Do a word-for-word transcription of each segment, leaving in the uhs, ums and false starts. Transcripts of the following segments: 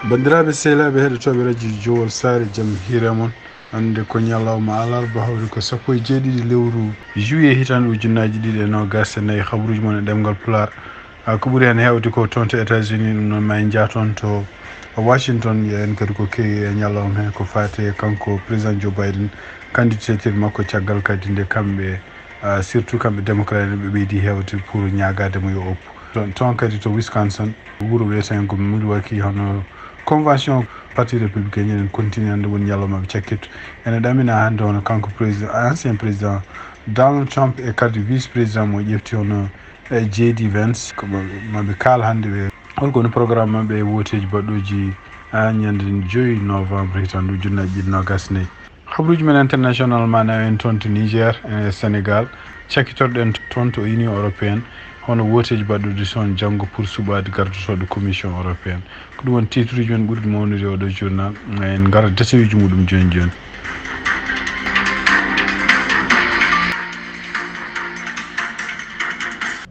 Banndiraaɓe sehilaaɓe heɗotooɓe radio Jowol Saare, jam hiire mon. Hannde ko ñalawma alarba, hawri ko sappo e jeeɗiɗi lewru juillet hitaande ujunnaaji ɗiɗi e noogaas e nayi. Habaruuji mon e ɗemngal Pulaar. Ah, ko ɓuri heen heewde ko toon to États-Unis, ɗum noon ma en njah toon to Washington, ƴeewen kadi ko kewi e ñalawma he ko faati e kanko président Joe Biden, candidature makko, caggal kadi nde kamɓe, ah, surtout kamɓe démocrate en, ɓe ɓeydi heewde pour ñaagaade mo yo oppu. Toon, toon kadi to Wisconsin, wuro wiyeteengo Milwaukee, hono convention parti républicain enen continue hannde woni ñalawma ɓe cakkitto. Ene ɗamina hannde hono kanko président, ancien président Donald Trump e kadi vice président mo ƴefti hono, eh, J D Vance. Ko ma-, maɓe kaal hannde ɓe holko woni programme maɓɓe e wooteeji baɗɗooji, ah, ñande joyi novembre hitaande ujunnaaji ɗiɗi noogaas e nayi. Habaruuji men international ma nawen toon to Niger e Sénégal. Cakkitorɗen toon to Union européenne, hono wooteeji baɗɗuɗi toon janngo pour suɓaade gardotooɗo Commission européenne. Ko ɗum woni titre uji men ɓurɗi mawnude e oɗo journal. En ngara détail uji muɗum jooni jooni.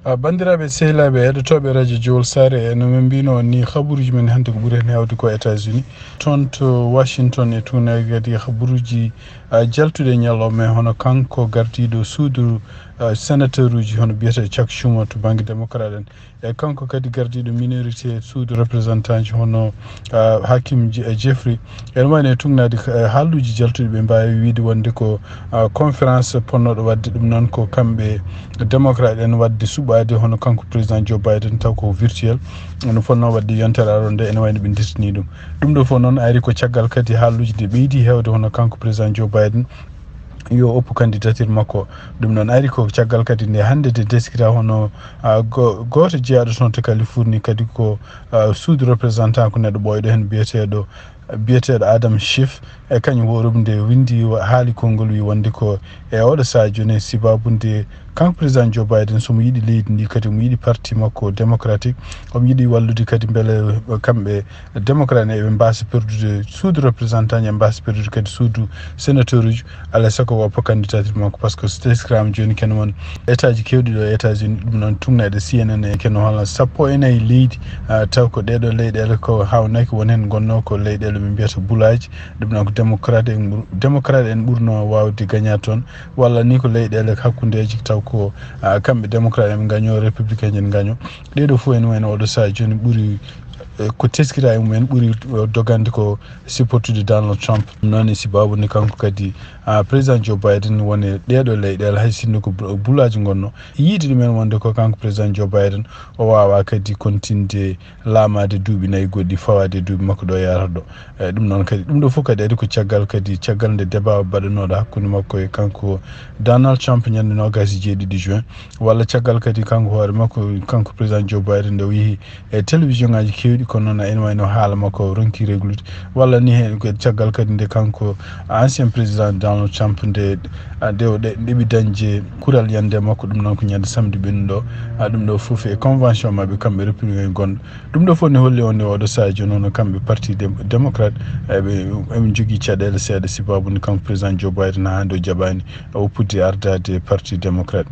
Ah, banndiraaɓe sehilaaɓe heɗotooɓe radio Jowol Saare, e no min mbino on ni, habaruuji men hannde ko ɓuri heen heewde ko États-Unis. Toon to Washington e tuunaaki kadi habaruuji, ah, jaltuɗi e ñalawma he, hono kanko gardiiɗo suudu, ah, sénateur uji hono biyeteeɗo Chuck Schumer to bannge démocrate en. E kanko kadi gardiiɗo minorité suudu représentant ji hono, ah, Hakeem Je-, Jeffrey. Ene wayno e tugnaade, eh, haalluuji jaltuɗi ɓe mbaawi wiyde wonde ko, ah, conférence ponnooɗo waɗde ɗum noon ko kamɓe démocrate en waɗde suɓaade hono kanko président Joe Biden taw ko virtuel. No fotnoo waɗde yontere aroore nde ene wayno ɓe ndirtini ɗum. Ɗum ɗo fof noon ari ko caggal kadi haalluuji ɗi ɓeydi heewde hono kanko président Joe Biden yo oppu candidature makko. Ɗum noon ari ko caggal kadi nde hannde nde teskira hono, ah, go-, gooto jeyaaɗo toon to Californie kadi ko, ah, suudu représentant ko neɗɗo ɓooyɗo heen biyeteeɗo, biyeteeɗo Adam Schiff. E kañum woorum nde winndi wa-, haali konngol wi wonde ko e oɗo sahaa jooni sibaabu nde kanko président Joe Biden so mo yiɗi leydi ndi kadi mo yiɗi parti makko démocratique, omo yiɗi wallude kadi mbele kamɓe démocrate en eɓe mbaasa perdude suudu représentant, eɓe mbaasa perdude kadi suudu sénateur uji. Alaa e sago o oppa candidature makko, par ce que so teskiraama jooni kene won état ji keewɗi ɗo e États-Unis, ɗum noon tugnaade C N N e kene hono sappo e nayi leydi, ah, taw ko ɗeɗo leyɗeele ko haawnaki won heen ngonnoo ko leyɗeele ɓe mbiyata bulaaji, ɗum noon ko démocrate en ɓur-, démocrate en ɓurnoo waawde gañaade toon, walla ni ko leyɗeele hakkundeeji taw ko, ah, kamɓe démocrate en ɓe ngañoo, républicain en ngañoo. Ɗee ɗoo fof en wayno oɗo sahaa jooni ɓuri, eh, ko teskira e mum en ɓuri, eh, dogande ko supportude Donald Trump. Noon e sibaabu nde kanko kadi, ah, président Joe Biden woni e ɗee ɗoo leyɗeele hay sinno ko bu-, bulaaji ngonnoo. Yiide ɗum en wonde ko kanko président Joe Biden o waawaa kadi kontinde laamaade duuɓi nayi goɗɗi fawaade e duuɓi makko ɗo yaarata ɗo. Eh, ɗum noon kadi, ɗum ɗo fof kadi ari ko caggal kadi, caggal nde débat baɗanooɗo hakkunde makko e kanko Donald Trump ñande noogaas e jeeɗiɗi juin, walla caggal kadi kanko hoore makko, kanko président Joe Biden nde o yehi e télévision ngaaji keewɗi, kono noon ene wayno haala makko o ronki reglude, walla ni heen ko caggal kadi nde kanko ancien président Donald Trump nde, ah, nde o ɗe-, ɗeɓi dañde kural yande makko, ɗum noon ko ñande samedi ɓennuɗo, ah, ɗum ɗo fof e convention maɓɓe kamɓe républicain gonɗo. Ɗum ɗo fof ne holli on nde oɗo sahaa jooni hono kamɓe parti dé-, démocrate, eɓe, eɓe njogii caɗeele seeɗa, sibaabu nde kanko président Joe Biden haa hannde o jaɓaani oppude ardaade parti démocrate.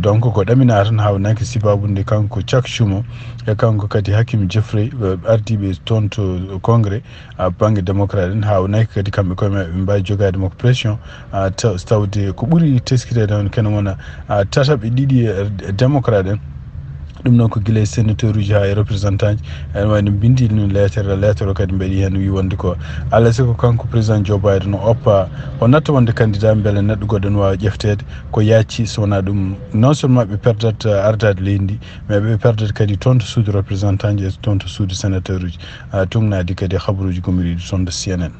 Donc ko ɗaminaa tan haawnaki sibaabu nde kanko Chuck Schumer e kanko kadi Hakeem Jeffrey, eh, ardiiɓe toon to Congrès, ah, bannge démocrate en, haawnaki kadi kamɓe koye maɓɓe ɓe mbaawi jogaade makko pression, ah, taw-, tawde ko ɓuri teskireede heen kene wona, ah, tataɓe ɗiɗi, eh, démocrate en. Ɗum noon ko gila e sénateur uji haa e représentant ji. Ene wayno mbinndi ɗum lettre, lettre o kadi mbaɗi heen wi wonde ko alaa e sago kanko président Joe Biden o oppa, o natta wonde candidat mbele neɗɗo goɗɗo ne waawa ƴefteede. Ko yaaccii so wonaa ɗum, non seulement ɓe perdat, eh, ardaade leydi ndi, mais ɓe perdat kadi toon to suudu représentant ji e toon to suudu sénateur uji. Ah, tugnaade kadi habaruuji gomiriiɗi toon to C N N.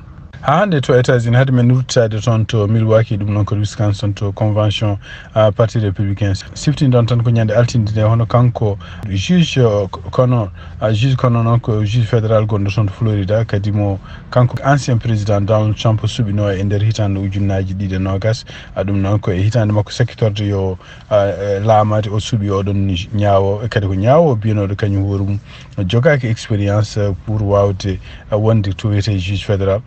Haa hannde to États-Unis, hade men ruttaade toon to Milwaukee, ɗum noon ko Wisconsin, to convention, ah, parti républicain. Siftinɗon tan ko ñande altine nde, hono kanko juge, ah, Connor, ah, juge Connor noon ko juge fédéral gonɗo toon to Florida, kadi mo kanko ancien président Donald Trump suɓinoo e nder hitaande ujunnaaji ɗiɗi e noogaas. Ah, ɗum noon ko e hitaande makko sakkitorde yo, ah, eh, laamaade, o suɓi oɗon ñaawo, e kadi ko ñaawo biyanooɗo kañum hoore mum jogaaki expérience, eh, pour waawde, eh, wonde to wiyetee juge fédéral.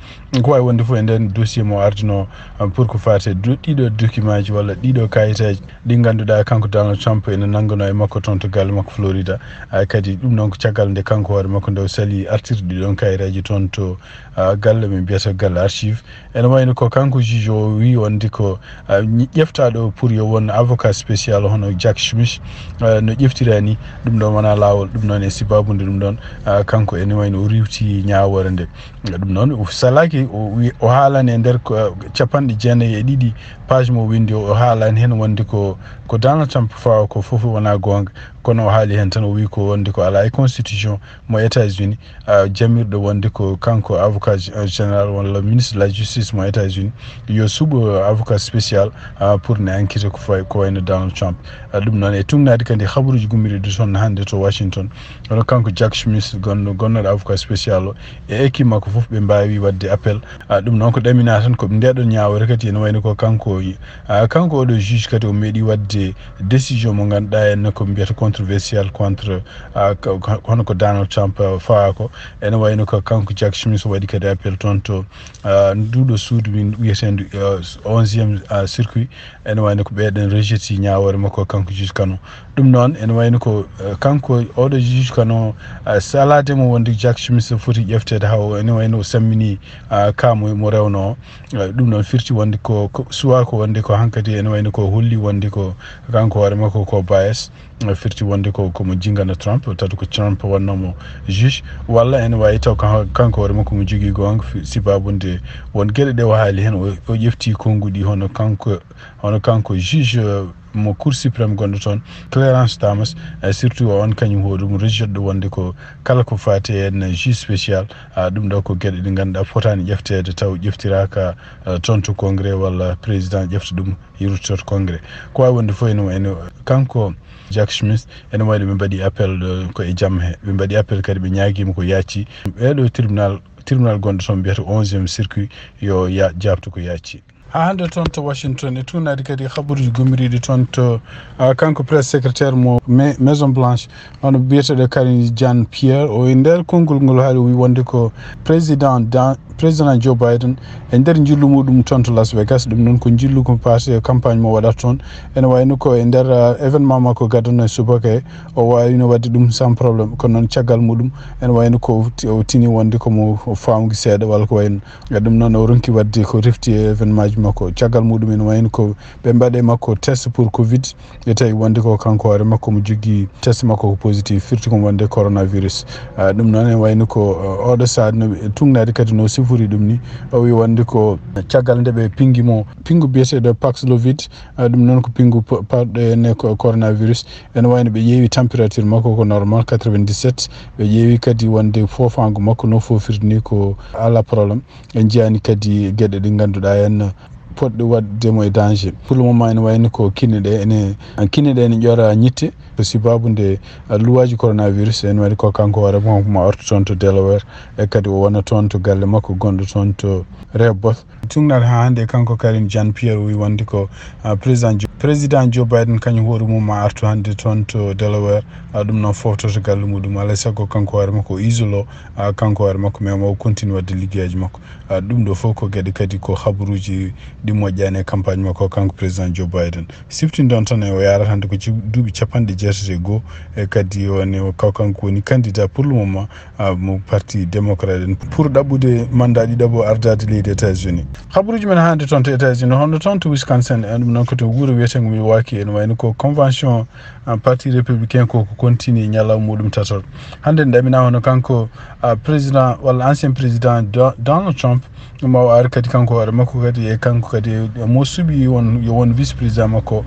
Ko wawi wonde fof e nden dossier mo ardino, um, pour ko fate do-, ɗiɗo document ji walla ɗiɗo kayitaji ɗi ganduɗa kanko Donald Trump ene nanggano e makko toon to galle makko Florida. Ah, kadi ɗum noon ko caggal nde kanko hoore makko nde o sali artirde ɗi ɗon kayitaji toon to, ah, galle ɓe mbiyata galle archive. Ene wayno ko kanko juge o wi wonde ko, ah, ñi-, ƴeftaɗo pour yo won avocat spécial hono Jack Smith, ah, no ƴeftira ni. Ɗum ɗon wona lawol. Ɗum noon e sibabude ɗum ɗon, ah, kanko ene wayno o riwti ñaawore nde. Ɗum noon o salaki, o wi, o haalani e nder ko, ah, capanɗe jeenayi e ɗiɗi page mo windi o, o haalani heen wonde ko, ko Donald Trump fawa ko fof wona goonga. Kono o haali heen tan, o wi ko wonde ko alaa e constitution mo États-Unis, ah, jamirɗo wonde ko kanko avocat gé-, général walla ministre de la justice mo États-Unis, yo suɓo avocat spécial, ah, pour ne enquête ko fay, ko wayno Donald Trump. Ah, ɗum noon e tugnaade kadi habaruuji gummiɗi ɗi toon hannde to Washington. Kono kanko Jack Smith gonno, gonnoɗo avocat spécial o e équipe makko fof ɓe mbaawi waɗde appel. Ah, ɗum noon ko ɗamina tan ko ndeɗo ñaawore kadi ene wayno ko kanko, ah, kanko oɗo juge kadi o meeɗi waɗde décision mo ganduɗa en ko mbiyata controversial contre, ah, ko, ko, hono ko Donald Trump, ah, fawa ko. Ene wayno ko kanko Jack Smith waɗi kadi appel toon to, ah, nduɗo suudu min wiyetendu, ah, onzième, ah, circuit. Ene wayno ko ɓeɗen rejeti ñaawore makko kanko juge Kano. Ɗum noon ene wayno ko, ah, kanko oɗo juge Kano, ah, salade mo wonde Jack Smith foti ƴefteede hawo ene wayno o sammini, ah, ka mo, mo rewno o. Eh, ɗum noon firti wonde ko, ko suwa ko wonde ko hankadi ene wayno ko holli wonde ko kanko hoore makko ko bias. Eh, firti wonde ko, ko mo jingano Trump, tawde ko Trump wonno mo juge, walla ene wawi taw kan-, kanko hoore makko mo jogii goonga fi-, sibabude won geɗe ɗe o haali heen, o, o ƴefti konnguɗi hono kanko, hono kanko juge, eh, mo Cour suprême gonɗo toon, Clarence Thomas, eh, surtout o on kañum hoɗum rejetɗo wonde ko kala ko faati heen juge spécial, ah, ɗum ɗo ko geɗe ɗe ngannduɗaa fotaani ƴefteede taw ƴeftiraaka, ah, toon to Congrès walla président ƴefta ɗum ruttoto Congrès. Ko waawi wonde fof ene, ene kanko Jack Smith ene waɗi ɓe mbaɗi appel ɗo ko e jamma he. Ɓe mbaɗi appel kadi ɓe ñaagiima ko yaaccii. Ɓeeɗo tribunal, tribunal gonɗo toon mbiyata onzième circuit yo ya-, jaabtu ko yaaccii. Haa hannde toon to Washington e tuunaade kadi habaruuji gummiriiɗi toon to, ah, kanko presse secrétaire mo Ma-, Maison Blanche, hono biyeteeɗo Karine Jean Pierre, o e nder konngol ngol haali o wi wonde ko président dan-, président Joe Biden e nder njillu muɗum toon to Las Vegas. Ɗum noon ko njillu ko paase campagne mo waɗata toon. Ene wayno ko e nder, ah, événement makko gadano e subaka he, o waawino waɗde ɗum sans problème. Kono noon caggal muɗum ene wayno ko o ti-, o tini wonde ko mo o faamgi seeɗa walla ko wayno. E ɗum noon o ronki waɗde ko refti e événement ji makko. Caggal muɗum ene wayno ko ɓe mbaɗe makko test pour covid. E tawi wonde ko kanko hoore makko mo jogii test makko ko positif, firti ko wonde coronavirus. Ah, ɗum noon ene wayno ko, ah, oɗo saha no ɓe tugnaade kadi no sifori ɗum ni. O wi wonde ko caggal nde ɓe pingi mo, pingu biyeteeɗo Paxlovid, ah, ɗum noon ko pingu pa-, paɗɗo e ne ko coronavirus. Ene wayno ɓe ƴeewi température makko ko normal quatre-vingt-dix-sept. Ɓe ƴeewi kadi wonde foofaango makko no foofirde ni ko ala problème. En njiyaani kadi geɗe ɗe ngannduɗaa en poɗɗe waɗde mo e danger. Pour le moment ene wayno ko kinne ɗe ene, kinne ɗe ene ƴora ñitte. Ko sibabude, ah, luwaaji coronavirus ene waɗi ko kanko hoore makko mo artu toon to Delaware e kadi o wona toon to galle makko gonɗo toon to Rehoboth. Tugnaade haa hannde kanko Karine Jean Pierre o wi wonde ko, ah, président Jo-, président Joe Biden kañum hoore mum ma artu hannde toon to Delaware. Ah, ɗum noon foftoto galle muɗum. Alaa e sago kanko hoore makko o isolo, ah, kanko hoore makko mais mo o continue waɗde liggeyaaji makko. Ah, ɗum ɗo fof ko geɗe kadi ko habaruuji ɗi moƴƴaani e campagne makko kanko président Joe Biden. Siftinɗon tan e o yaarata hannde ko ci-, duuɓi capanɗe jeetati e goo e kadi o ne o kaw kanko woni candidat pour le moment, ah, mo parti démocrate en pour ɗaɓɓude mandat ɗiɗaɓo ardaade leydi États-Unis. Habaruuji men hannde toon to États-Unis, hono toon to Wisconsin, en ɗum noon ko to wuro wiyeteengo Milwaukee, ene wayno ko convention, ah, parti républicain ko, ko continue ñalawma muɗum tato. Hannde en ɗamina hono kanko, ah, président walla ancien président Do-, Donald Trump, ma o ar kadi kanko hoore makko kadi e kanko kadi e mo suɓi won, yo won vice président makko,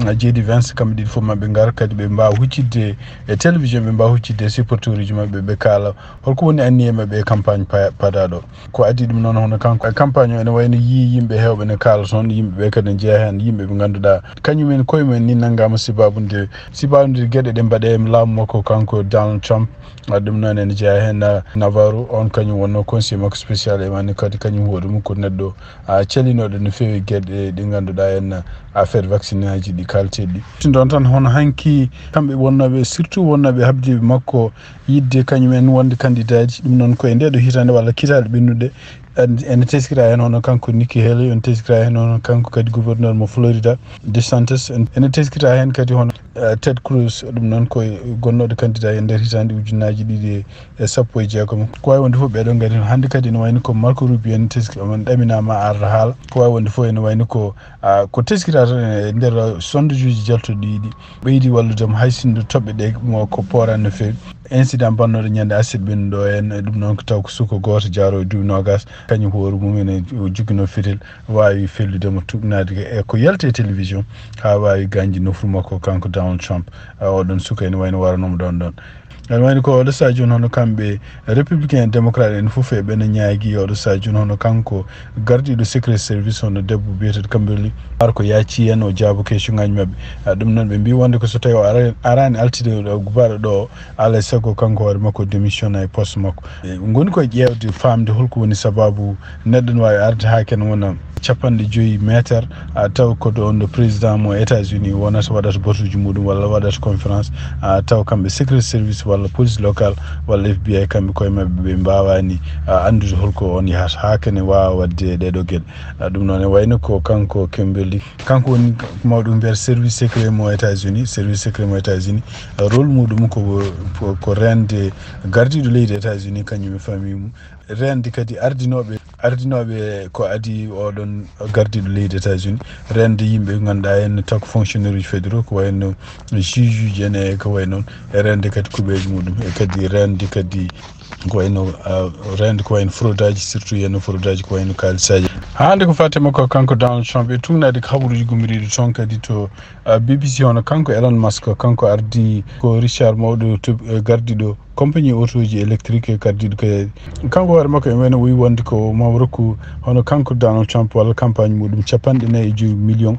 ah, J D Vance, kamɓe ɗiɗi fof maɓɓe ngar kadi ɓe mbaawa huccidde e télévision, ɓe mbaawa huccidde e supporteruuji maɓɓe, ɓe kaala holko woni anniye maɓɓe e campagne pa-, paɗaaɗo. Ko adii ɗum noon hono kanko e campagne o ene wayno yii yimɓe heewɓe ne kaala toon, yimɓe ɓe kadi ne jeyaa heen, yimɓe ɓe ngannduɗaa kañum en koye mumen ni nanngaama sibabude, sibabude geɗe ɗe mbaɗe e laamu makko kanko Donald Trump. Ah, ɗum noon ene jeyaa heen, ah, Navarro, on kañum wonno conseiller makko spécial e mani kadi kañum hoore mum ko neɗɗo, ah, calinooɗo no feewi geɗe ɗe ngannduɗaa en, ah, affaire vaccine aji ɗi kaalteɗi ɗi. Ɗum ɗon tan hono hanki kamɓe wonnooɓe, surtout wonnooɓe habdiiɓe makko yiɗde kañum en wonde candidat ji, ɗum noon ko e nde ɗo hitaande walla kitaale ɓennuɗe En- ene teskira heen hono kanko Nikki Haley, ene teskira heen hono kanko kadi gouverneur mo Florida, DeSantis. En- ene teskira heen kadi hono eh, Ted Cruz, ɗum noon ko gonnooɗo candidat e nder hitaande ujunnaaji ɗiɗi e sappo e jeegom. Ko waawi wonde fof ɓeeɗo ngari heen. Hannde kadi ene wayni ko Marco Rubio en teski- on ɗaminaama arde haala. Ko waawi wonde fof ene wayni ko ah, ko teskira tan e nder sondajuuji jaltuɗi ɗi ɓeydi wallude mo hay sinno toɓɓe ɗe mo ko pooran no feewi. Incident bannooɗo ñande aset ɓennuɗo en, e ɗum noon ko taw ko suka gooto jaaro e duuɓi noogas, kañum hoore mum ene jogino fetel, waawi fellude mo tuugnaade e ko yalti e télévision, haa waawi gaañde nofru makko kanko Donald Trump. Ah, oɗon suka ene wayno waranoomo ɗoon ɗoon. Ene wayno ko oɗo sahaa jooni hono kamɓe républicain e démocrate en fof e ɓene ñaagi oɗo sahaa jooni hono kanko gardiiɗo secret service hono debbo biyeteeɗo Kimberly Harris ko yaaccii heen o jaabo question ŋaaji maɓɓe. Ah, ɗum noon ɓe mbii wonde ko so tawii o ara- araani altide ɗo baɗo ɗo, alaa e sago kanko hoore makko démissionna e poste makko. E, ngoni koye ƴeewde faamde holko woni sabaabu neɗɗo no waawi arde haa kene wona capanɗe joyi meetar, ah, taw ko ɗo on ɗo président mo États-Unis wonata waɗata batuuji muɗum walla waɗata conférence, ah, taw kamɓe secret service walla police locale walla F B I kamɓe koye maɓɓe ɓe mbaawani, ah, anndude holko on yahata haa kene waawa waɗde ɗeɗo geɗe. Ah, ɗum noon e wayno ko kanko Kimberly, kanko woni mawɗo mbiyata service secret mo États-Unis, service secret mo États-Unis, ah, rôle muɗum ko, ko, ko reende gardiiɗo leydi États-Unis kañum e famille mum. Reende kadi ardinooɓe, ardinooɓe ko adii oɗon gardiiɗo leydi États-Unis, reende yimɓe ɓe ngannduɗaa en taw ko fonctionnaire uji fédéraux, ko wayno juge uji en e ko way noon, e reende kadi kuɓeeji muɗum, e kadi reende kadi ko wayno, ah, reende ko wayno fraude aji, surtout yenno fraude aji ko wayno kaalisaaji. Haa hannde ko faati e makko kanko Donald Trump e tuugnaade ko habaruuji gummoriiɗi toon kadi to, ah, B B C hono kanko Elon Musk, kanko ardii ko Richard mawɗo to, eh, gardiiɗo compagnie autoji électrique e gardiiɗo ko kanko hoore makko ene wayno o wii wonde ko ma o rokku hono kanko Donald Trump walla campagne muɗum capanɗe nayi e joyi million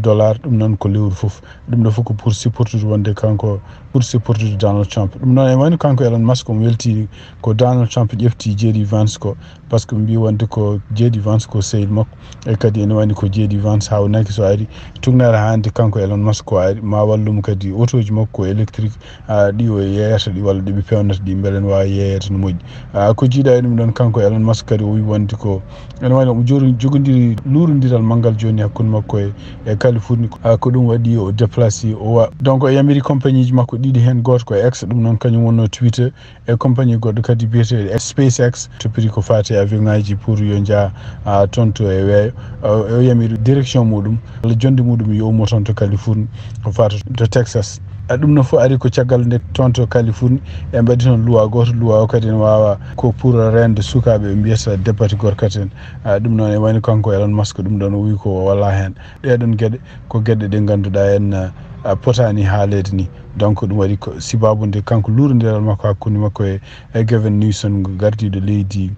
dollar, ɗum noon ko lewru fof. Ɗum ɗo fof ko pour supportude wonde kanko, pour supportude Donald Trump. Ɗum noon ene wayno kanko Elon Musk omo weltii ko Donald Trump ƴefti J D Vance ko, par ce que mbii wonde ko J D Vance ko sehil makko, e kadi ene wayno ko J D Vance haawnaaki so ari tuugnaade haa hannde kanko Elon Musk ko ari ma wallu mo kadi autoji makko ko électrique, ah, ɗi o yeeyata ɗi walla ɗi ɓe peewnata ɗi mbele ene waawi yeeyeede no moƴƴi. Ah, ko jiidaa e ɗum ɗoon kanko Elon Musk kadi o wii wonde ko ene wayno omo jor- jogondiri luurondiral manngal jooni hakkunde makko e, e Californie. Ah, ko ɗum waɗi o déplacé o wa- donc o yamiri compagnie ji makko ɗiɗi heen gooto ko X, ɗum noon kañum wonnoo Twitter, e compagnie goɗɗo kadi biyeteeɗo SpaceX to prix ko faati e avion ŋaaji pour yo njaa, ah, toon to e weeyo. O, o yamiri direction muɗum walla jonnde muɗum yo ummo toon to Californie, o faata to Texas. Ah, ɗum noon fof ari ko caggal nde toon to Californie e mbaɗi toon loi gooto, loi o kadi ene waawa ko pour reende sukaaɓe ɓe mbiyata debate gorkate en. Ah, ɗum noon e wayno kanko Elon Musk ɗum ɗoon o wii ko o walaa heen. Ɗee ɗoon geɗe ko geɗe ɗe ngannduɗaa en, ah, potaani haaleede ni. Donc ɗum waɗi ko sibaabu nde kanko luurondiral makko hakkunde makko e, e Gavin Newsom gardiiɗo leydi,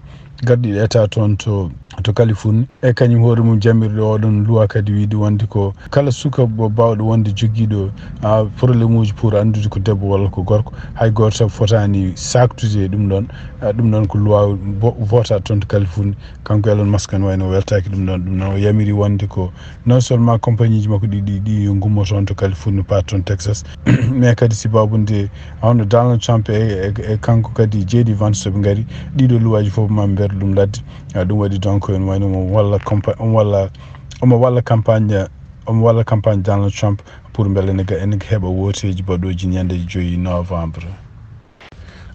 gardiiɗo état toon to, to Californie. E kañum hoore mum jamirɗo oɗon loi kadi wiide wonde ko kala suka bo- baawɗo wonde jogiiɗo, ah, problème uji pour anndude ko debbo walla ko gorko, hay gooto fotaani saaktude e ɗum ɗoon. Ah, ɗum ɗoon ko loi bo- votaɗo toon to Californie. Kanko Elon Musk ene wayno o weltaaki ɗum ɗoon. Ɗum noon o yamiri wonde ko non seulement compagnie ji makko ɗi, ɗi, ɗi yo ngummo toon to Californie, paat toon Texas, mais kadi sibaabu nde hono Donald Trump e, e, e kanko kadi J D Vance so ɓe ngari, ɗiɗo luwaaji fof ma mbeer ɗum ladde. Ah, ɗum waɗi donc ene wayno omo walla compa- omo walla, omo walla campagne, omo walla campagne Donald Trump pour mbele ene ga- ene heɓa wooteeji baɗooji ñande joyi novembre.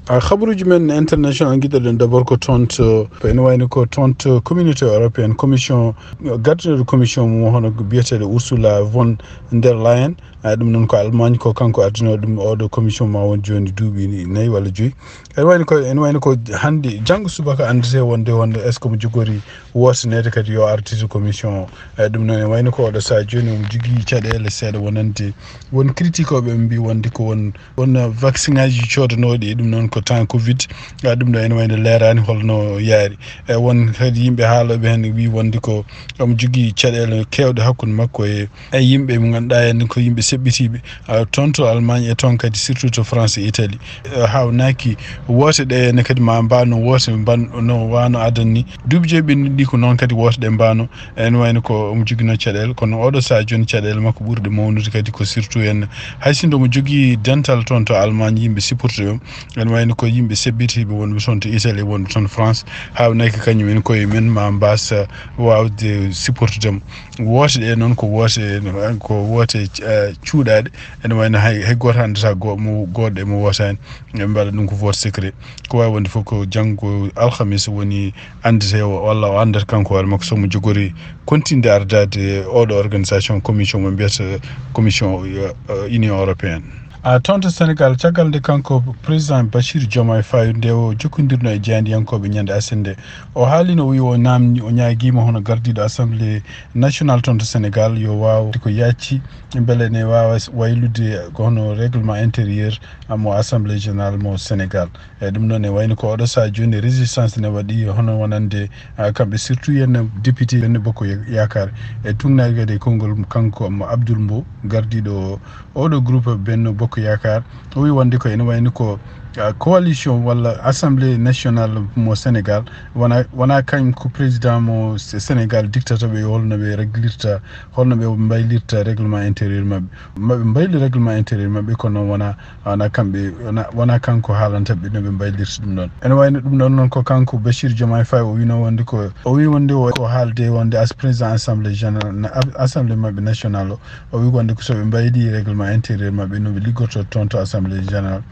Ah, habaruuji men international ngiɗɗoɗen d'abord ko toon to, ko ene wayno ko toon to communauté européenne, commission, gardiiɗo commission mum hono ko biyeteeɗo Ursula von der Leyen. Ah, ɗum noon ko Allemagne, ko kanko ardinoo ɗum oɗo commission ma won jooni duuɓi nayi walla joyi. Ene wayno ko, ene wayno ko hannde, janngo subaka anndete wonde, wonde est-ce que omo jogori wooteneede kadi yo artirde commission o. Eh, ɗum noon ene wayno ko oɗo sahaa jooni omo jogii caɗeele seeɗa wonande won critique oɓe ɓe mbii wonde ko won, won vaccin ngaji coodanooɗi e ɗum noon ko temps covid. Ah, ɗum ɗo ene wayno leeraani holno yaari. E won kadi yimɓe haalooɓe heen wii wonde ko omo jogii caɗeele keewɗe hakkunde makko e, e yimɓe mo ngannduɗaa en ko yimɓe Ɓitiiɓe, ah, toon to Allemagne e toon kadi, surtout to France e Italie. Eh, haawnaaki woote ɗe ne kadi ma mbaano woote mban-, no waano adan ni. Duuɓi joyi ɓennuɗi ko noon kadi woote ɗe mbaano. Ene wayno ko omo joginoo caɗeele, kono oɗo sahaa jooni caɗeele makko ɓurɗe mawnude kadi ko surtout en, hay sinno omo jogii dental toon to Allemagne, yimɓe supporté ɗum. Ene wayno ko yimɓe sebbitiiɓe wonɓe toon to Italie, wonɓe toon France, haawnaaki kañum en koye men ma mbaasa waawde supportude mo. Woote ɗe noon ko woote, ko woote, eh, cuuɗaaɗe. Ene wayno hay, hay gooto anndataa go-, mo, gooto e mo wootaani. Ɓe mbaɗa ɗum ko vote secret. Ko waawi wonde fof ko janngo alhamis woni anndete o, walla o anndata kanko hoore makko so mo jogori continude ardaade oɗo organisation, commission mo mbiyata commission, eh, eh, Union européenne. A, toon to Sénégal, caggal nde kanko président Bassirou Diomaye Faye nde o jokkondirno e jaayndiyankooɓe ñande aset nde, o haalino, o wi o naamni, o ñaagiima hono gardiiɗo Assemblée nationale toon to Sénégal yo waaw ko yaaccii, mbele ne waawa waylude ko hono règlement intérieur mo Assemblée générale mo Sénégal. E ɗum noon, e wayno ko oɗo sahaa jooni, résistance ne waɗi hono wonande, ah, kamɓe surtout yen député Benno Bokk Ya-, Yaakaar, e tugnaade kadi e konngol kanko mo Abdoul Mbow, gardiiɗo oɗo groupe Benno Bokk Yaakaar. O wi wonde ko ene wayno ko, ah, coalition walla Assemblée nationale mo Sénégal, wona, wona kañ ko président mo Sé-, Sénégal diktata ɓe holno ɓe réglirta, holno ɓe mbaylirta règlement intérieur maɓɓe. Maɓɓe mbayli règlement intérieur maɓɓe, kono wona, wona kamɓe, wona, wona kanko haalanta ɓe no ɓe mbaylirta ɗum ɗon. Ene wayno ɗum ɗon noon ko kanko Bachir Diomaye Faye o wino wonde ko, o wi wonde o, ko haalde wonde as président assemblée générale, na-, assemblée maɓɓe nationale o, o wi wonde ko so ɓe mbayli règlement intérieur maɓɓe no ɓe liggorto toon to assemblée générale,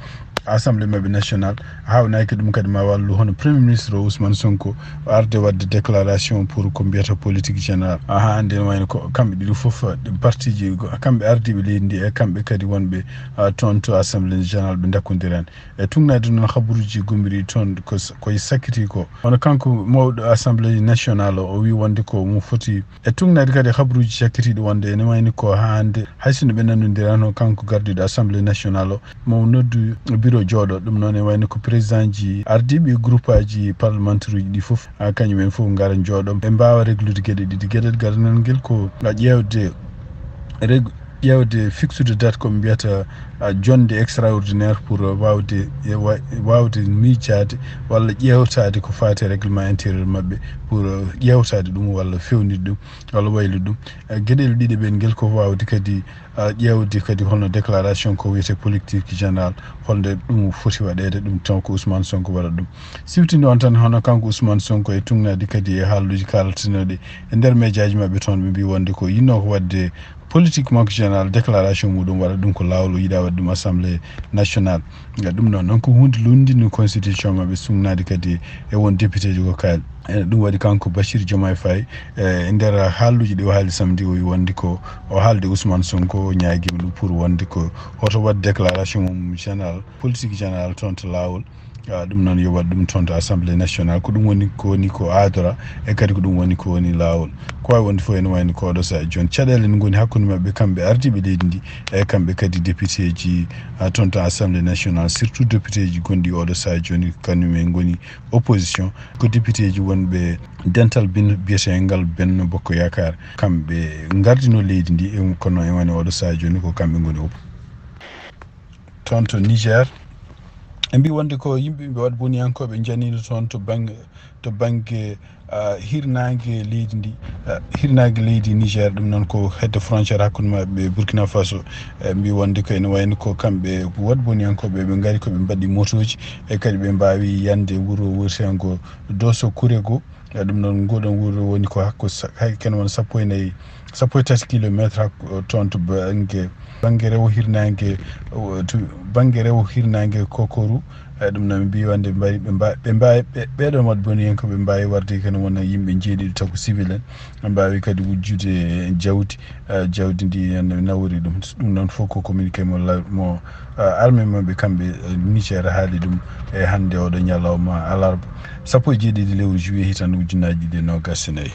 assemblée maɓɓe nationale. Haawnaaki ɗum kadi ma wallu hono premier ministre o Ousmane Sonko o arde waɗde déclaration pour ko mbiyata politique générale. Aha, nden wayno ko kamɓe ɗiɗo fof, ɗi parti ji, ko kamɓe ardiiɓe leydi ndi e kamɓe kadi wonɓe, ah, toon to assemblée générale ɓe ndakkondirani. E tugnaade noon habaruuji gomɗi toon ko s-, koye sakkiti ko. Kono kanko mawɗo assemblée nationale o, o wi wonde ko mo foti e tugnaade kadi habaruuji cakkitiiɗi wonde ene wayni ko haa hannde hay sinno ɓe nanondirano kanko gardiiɗo assemblée nationale o, mo noddu bureau jooɗo. Ɗum noon e wayni ko président ji ardiiɓe groupe aji parlementaire uji ɗi fof, haa kañum en fof ngara jooɗo, ɓe mbaawa réglude geɗe ɗiɗi. Geɗel gadanal ngel ko ƴeewde rég-, ƴeewde fixude date ko ɓe mbiyata, ah, jonnde extraordinaire pour, ah, waawde, e wa-, waawde miijaade walla ƴeewtaade ko faati e règlement intérieur maɓɓe pour, ah, ƴeewtaade ɗum walla fewnitde ɗum walla waylude ɗum. Eh, geɗel ɗiɗi ɓen ngel ko waawde kadi, ah, ƴeewde kadi holno déclaration ko wiyetee politique générale, holnde ɗum foti waɗeede, ɗum taw ko Ousmane Sonko waɗa ɗum. Siftinde on tan hono kanko Ousmane Sonko e tugnaade kadi e haalluuji kaalatenooɗi e nder mejaaji maɓɓe toon, ɓe mbii wonde ko yinnoo ko waɗde politique makko générale, déclaration muɗum waɗa ɗum ko laawol, o yiɗaa waɗde ɗum assemblée nationale. E ɗum ɗon noon ko huunde lunndinde constitution maɓɓe, sugnaade kadi e won député ji ko kaali. E ɗum waɗi kanko Bachir Diomaye Faye, e nder haalluuji ɗi o haali samedi, o wi wonde ko o haalde Ousmane Sonko, o ñaagiima ɗum pour wonde ko hoto waɗ déclaration mum générale, politique générale toon to laawol. Ah, ɗum noon yo waɗ ɗum toon to assemblée nationale. Ko ɗum woni ko woni ko aadora, e kadi ko ɗum woni ko woni laawol. Ko waawi wonde fof ene wayno ko oɗo sahaa jooni caɗeele ne ngoni hakkunde maɓɓe kamɓe ardiiɓe leydi ndi, e kamɓe kadi député ji, ah, toon to assemblée nationale, surtout député ji gonɗi oɗo sahaa jooni kañum en ngoni opposition. Ko député ji wonɓe dental bin-, biyeteengal Benno Bokk Yaakaar. Kamɓe ngardino leydi ndi, e kono e wayno oɗo sahaa jooni ko kamɓe ngoni op-, toon to Niger. Ɓe mbii wonde ko yimɓe, yimɓe waɗ boniyankooɓe njaniino toon to bannge, to bannge, ah, hirnaange leydi ndi, ah, hirnaange leydi Niger. Ɗum noon ko hedde frontière hakkunde maɓɓe e Burkina Faso. Ɓe mbii wonde ko ene wayno ko kamɓe waɗ boniyankooɓe ɓe ngari ko ɓe mbaɗi motooji, e kadi ɓe mbaawi yande wuro wiyeteengo Doso Kurego. E ɗum noon, nguɗon wuro woni ko hakko sa-, hay ken won sappo e nayi, sappo e tati kilometre hakko, toon to bannge, bannge rewo hirnaange, o, to bannge rewo hirnaange Kokoru. E ɗum noon, ɓe mbii wonde mbari, ɓe mba-, ɓe mbaawi, ɓe, ɓeɗon waɗ boni heen ko ɓe mbaawi warde ken wona yimɓe jeeɗiɗo taw ko civil en. Ɓe mbaawi kadi wujjude jawdi, eh, jawdi ndi en nawori ɗum. Ɗum noon fof ko communiqué mo la-, mo, eh, armée maɓɓe kamɓe, eh, Niger haali ɗum e hannde oɗo ñalawma alarba, sappo e jeeɗiɗi lewru juillet hitande ujunnaaji ɗiɗi e noogas e nayi.